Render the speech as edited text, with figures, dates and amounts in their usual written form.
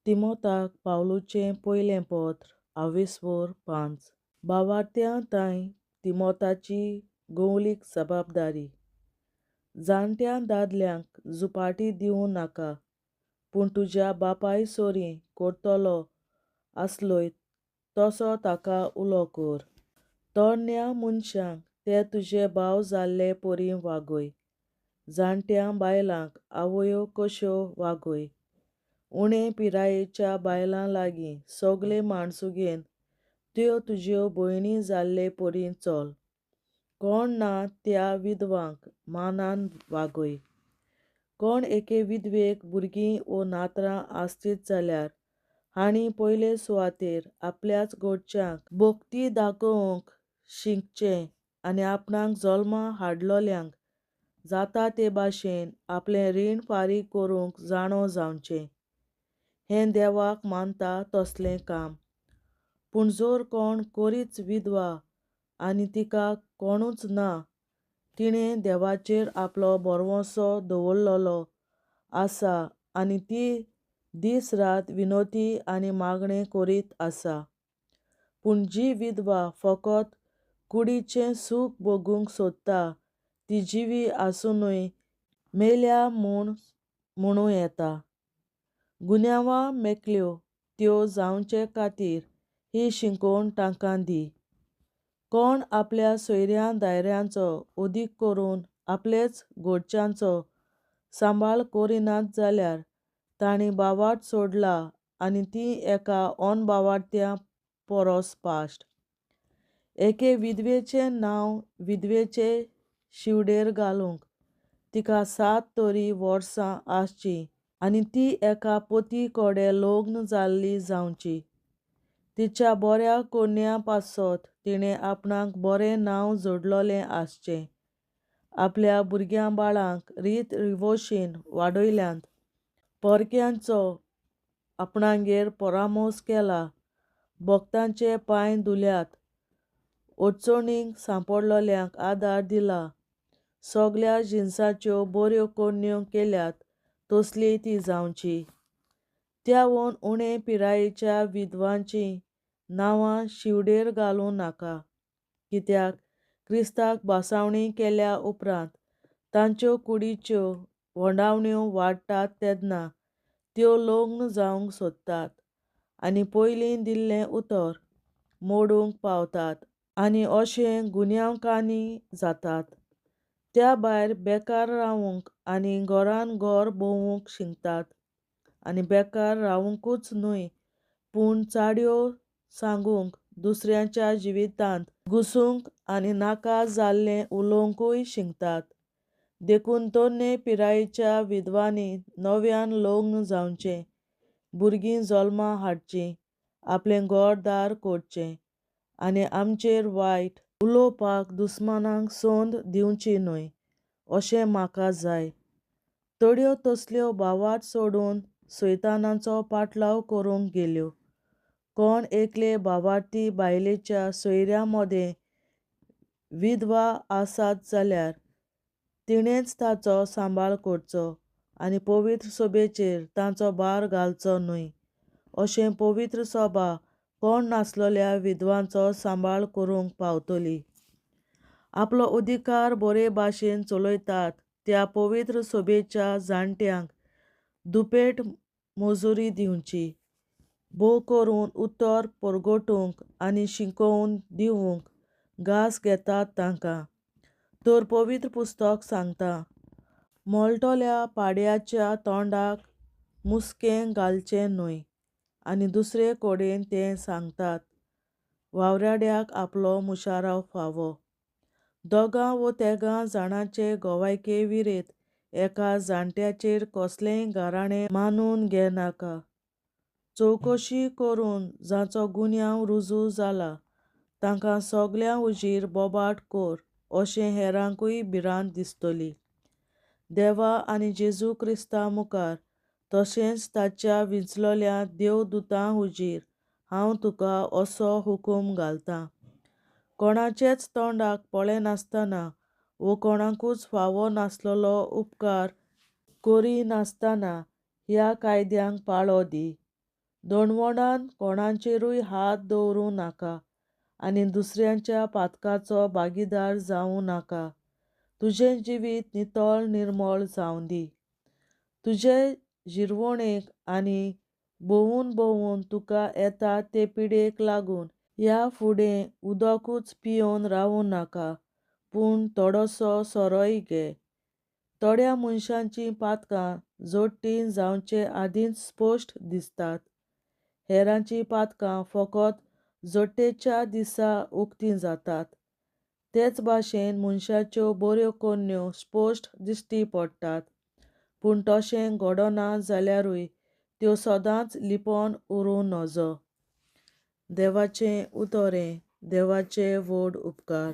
तिमोताक पावलूचें पयलें पत्र, आवेस्वोर 5. भावार्त्यां थांय तिमोताची गोवलीक जबाबदारी. जाणट्या दादल्यांक झुपाटी दिवं नाका, पूण तुज्या बापाय सोरीं करतलो आसलोय तसो ताका उलो कर. तरण्या मनशांक ते तुजे भाव जाल्ले परीं वागय. जाणट्या बायलांक आवयो कश्यो वागय. उणे पिरायेच्या बायलां लागीं सगळे माणसुगेन त्यो तुज्यो भयणी जाल्ले परीं चल. कोण ना त्या विधवांक मानान वागय. कोण एके विधवेक भुरगीं वो नातरां आसतीत जाल्यार हांणी पयले सुवातेर आपल्याच घरच्यांक भक्ती दाखोवंक शिकचें आनी आपणाक जल्मा हाडलोल्यांक जाता ते भाशेन आपलें रीण फारीक करूंक जाणो जावचें. हें देवाक मानता तसलें काम. पूण जर कोण कोरीच विधवा आनी तिका कोणूच ना, तिणें देवाचेर आपलो भरवंसो दवरलेलो आसा आनी ती दीस रात विनोती आनी मागणें करीत आसा. पूण जी विधवा फकत कुडीचें सूख भोगूंक सोदता ती जिवी आसुनूय मेल्या म्हूण म्हणूं येता. गुन्यांवां मेकळ्यो त्यो जावंचे खातीर ही शिकोवण तांकां दी. कोण आपल्या सोयऱ्यां दायऱ्यांचो अदीक करून आपलेच घरच्यांचो सांबाळ करिनात जाल्यार तांणी भावार्त सोडला आनी तीं एका अनभावार्थ्या परस पाश्ट. एके विधवेचें नांव विधवेचे शिवडेर घालूंक तिका 7 तरी वर्सां आसचीं आनी ती एका पती कडेन लग्न जाल्ली जावची. तिच्या बऱ्या करण्या पासत तिणें आपणाक बरें नांव जोडलोलें आसचें. आपल्या भुरग्यां बाळांक रीत रिवोशीन वाडयल्यांत, परक्यांचो आपणागेर परामोस केला, भक्तांचे पांय धुल्यात, अडचणींक सांपडलोल्यांक आदार दिला, सगल्या जिनसाच्यो बऱ्यो करण्यो केल्यात तसली ती जावची. त्यावून उणे पिरायेच्या विधवांचीं नांवां शिवडेर घालूं नाका. कित्याक क्रिस्ताक भासावणी केल्या उपरांत तांच्यो कुडीच्यो व्हडावण्यो वाडटात तेन्ना त्यो लग्न जावंक सोदतात आनी पयलीं दिल्लें उतर मोडूंक पावतात आनी अशें गुन्यांवकान्नी जातात. त्या भायर बेकार रावूंक आनी घरान घर भोंवूंक शिकतात आनी बेकार रावंकूच न्हय पूण चाडयो सांगूंक, दुसऱ्यांच्या जिवितांत घुसूंक आनी नाका जाल्लें उलोवंकूय शिकतात. देखून तरणे पिरायेच्या विधवांनी नव्यान लग्न जावचें, भुरगीं जल्मा हाडचीं, आपलें घरदार करचें आनी आमचेर वायट उलोवपाक दुस्मानांक संद दिवची न्हय अशें म्हाका जाय. थोड्यो तसल्यो भावार्त सोडून सैतानाचो पाटलाव करूंक गेल्यो. कोण एकले भावार्थी बायलेच्या सोयऱ्यां मदें विधवा आसात जाल्यार तिणेंच ताचो सांबाळ करचो आनी पवित्र सभेचेर तांचो भार घालचो न्हय. अशें पवित्र सभा कोण नासलेल्या विधवांचो सांबाळ करूंक पावतली. आपलो अधिकार बरे भाशेन चलयतात त्या पवित्र सभेच्या जाणट्यांक दुपेट मजुरी दिवची. भोव करून उतर परगटूंक आनी शिकोवन दिवंक घास घेतात तांकां. तर पवित्र पुस्तक सांगता, मोळटल्या पाड्याच्या तोंडाक मुस्कें घालचें न्हय. आनी दुसरे कडेन ते सांगतात, वावराड्याक आपलो मुशाराव फावो. दोगां वो तेगां जाणांचे गवायके विरेत एका जाणट्याचेर कसलेंय गाराणें मानून घेनाका. चवकशी करून जांचो गुन्यांव रुजू जाला तांकां सगल्यां हुजीर बोबाट कर अशें हेरांकूय भिरांत दिसतली. देवा आनी जेजू क्रिस्ता मुखार तशेंच ताच्या विंचलोल्या देवदुतां हुजीर हांव तुका असो हुकूम घालतां. कोणाचेच तोंडाक पळयनासतना वो कोणाकूच फावो नासलेलो उपकार करिनासतना ह्या कायद्यांक पाळो दी. दोणवणान कोणाचेरूय हात दवरूं नाका आनी दुसऱ्यांच्या पातकाचो भागीदार जावं नाका. तुजें जिवीत नितळ निर्मळ जावं दी. तुजे जिरवणेक आनी भोंवून भोंवून तुका येता ते पिडेक लागून ह्या फुडें उदकूच पियेवन रावूं नाका, पूण थोडोसो सोरोय घे. थोड्या मनशांचीं पातकां जोडटीं जावचे आदींच स्पश्ट दिसतात. हेरांचीं पातकां फकत जोडटेच्या दिसा उकतीं जातात. तेच भाशेन मनशाच्यो बऱ्यो करण्यो स्पश्ट दिश्टी पडटात. पूण तशें घडना जाल्यारूय त्यो सदांच लिपोवन उरूं नजो. देवाचें उतर हें. देवाचे व्हड उपकार.